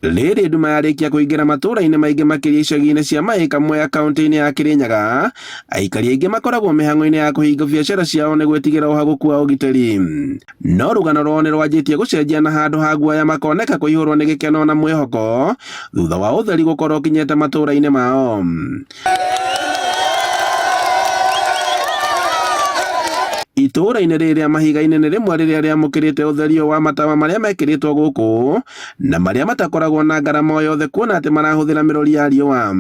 Rĩrĩ nduma yarĩkia kũingĩra matũũra-inĩ maingĩ makĩria icagi-inĩ cia Maĩka Mwea kaunti-inĩ ya Kĩrĩnyaga, aikari aingĩ makoragwo mĩhang'o-inĩ ya kũhinga biacara ciao nĩ gwĩtigĩra ũhagũku wa ũgitĩri. No rũgano rwao nĩ rwanjĩtie gũcenjia na handũ ha guoya makoneka kũihũrwo nĩ gĩkeno na mwĩhoko thutha wa ũtheri gũkorwo ũkinyĩte matũũra-inĩ mao. Itũũra-inĩ rĩrĩ rĩa Mahiga-inĩ nĩ rĩmwe rĩrĩa rĩamũkĩrĩte ũtheri ũyũ wa matawa marĩa mekĩrĩtwo gũkũ na marĩa matakoragwo na ngarama o yothe kuona atĩ marahũthĩra mĩrũri ya riũa.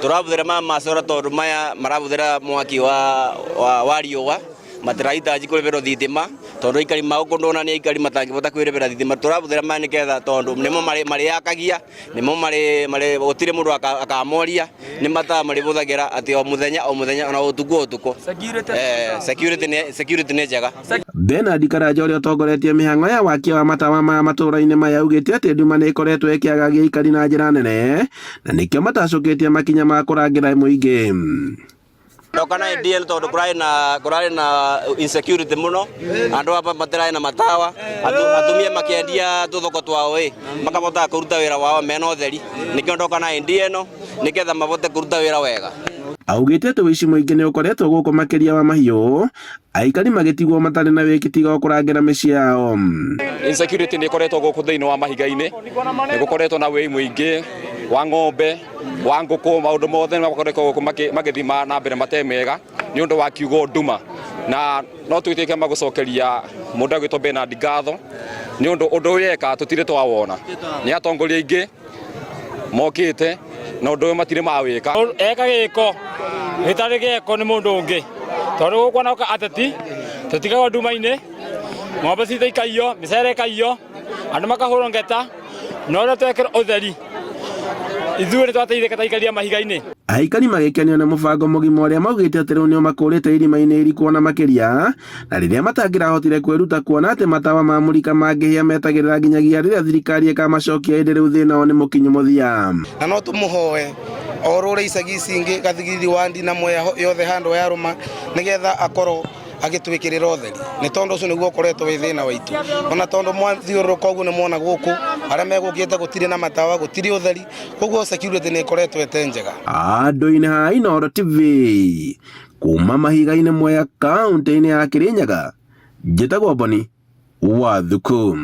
Tũrahũthĩra maya ma solar tondũ maya marahũthĩra mwaki wa, wa, wa riũa matirahitaji kũrĩbĩrwo thitima tondũ aikari ma gũkũ ndona nĩ aikari matangĩbota kwĩrĩbĩra thitima tũrahũthĩra maya nĩgetha tondũ nĩmo marĩakagia nĩmo marĩ marĩ gũtirĩ mũndũ akamoria nĩ mataa marĩbũthagĩra atĩ o mũthenya o mũthenya ona ũtukũ ũtukũ. Security nĩ security nĩ njega. Bernard Karanja ũrĩa ũtongoretie mĩhang'o ya wakia wa matawa maya matũũra-inĩ maya augĩte atĩ nduma nĩ ĩkoretwo ĩkĩagagia aikari na njĩra nene na nĩkĩo matacũkĩtie makinya ma kũrangĩra mũingĩ. Ndoka na NDL tondu kurari na kurari na insecurity muno andu aba matirari na matawa atumia makiendia tuthoko twao ĩ makavotaga kuruta wira wao mena utheri nikio ndoka na NDL ĩno niketha mavote kuruta wira wega. Augĩte atĩ ũici mũingĩ nĩ ũkoretwo gũkũ makĩria wa mahiũ, aikari magĩtigwo matarĩ na wĩki tiga o kũrangĩra mĩciĩ yao. Insecurity nĩ ĩkoretwo gũkũ thĩinĩ wa mahiga-inĩ, nĩ gũkoretwo na wĩi mũingĩ wa ng'ombe wa ngũkũ, maũndũ mothe nĩ makoretwo gũkũ magĩthiĩ na mbere mate mega nĩ ũndũ wa kiugo nduma, na no tũtuĩke magũcokeria mũndũ agwĩtwo Bernard ngatho nĩ ũndũ ũndũ ũyũ eka tũtirĩ twawona, nĩ atongoria aingĩ mokĩte na ũndũ ũyũ matirĩ mawĩka. Eka gĩko gĩtarĩ gĩeko nĩ mũndũ ũngĩ tondũ gũkũ ona ateti tũtigagwo nduma-inĩ, ng'ombe citũ ikaiywo, mĩcere ĩkaiywo, andũ makahũrwo ngeta, no rĩrĩa twekĩra ũtheri ithuĩ nĩ twateithĩka ta aikari a mahiga-inĩ. Aikari magĩkenio nĩ mũbango mũgima ũrĩa maugĩte atĩ rĩu nĩ ũmakũrĩte irima-inĩ iriku ona makĩria na rĩrĩa matangĩrahotire kwĩruta kuona atĩ matawa ma mũrika mangĩhĩa metagĩrĩra nginyagia rĩrĩa thirikari ĩkamacokia ĩndĩ rĩu thĩna wao nĩ mũkinyu mũthia. Na no tũmũhoe orũre icagi ici ingĩ Gathigiriri wandi na Mwea yothe handũ yarũma nĩgetha akorwo agĩtwĩkĩrĩra ũtheri nĩ tondũ ũcio nĩguo ũkoretwo wĩ thĩna waitũ ona tondũ mwathiũrũrũka ũguo nĩ mwona gũkũ arĩa megũkĩte gũtirĩ na matawa gũtirĩ ũtheri koguo security nĩ ĩkoretwo ĩte njega. Andũ-inĩ ha Inooro TV kuma mahiga-inĩ Mwea kaunti-inĩ ya Kirinyaga, njĩtagwo Boni wa Thuku.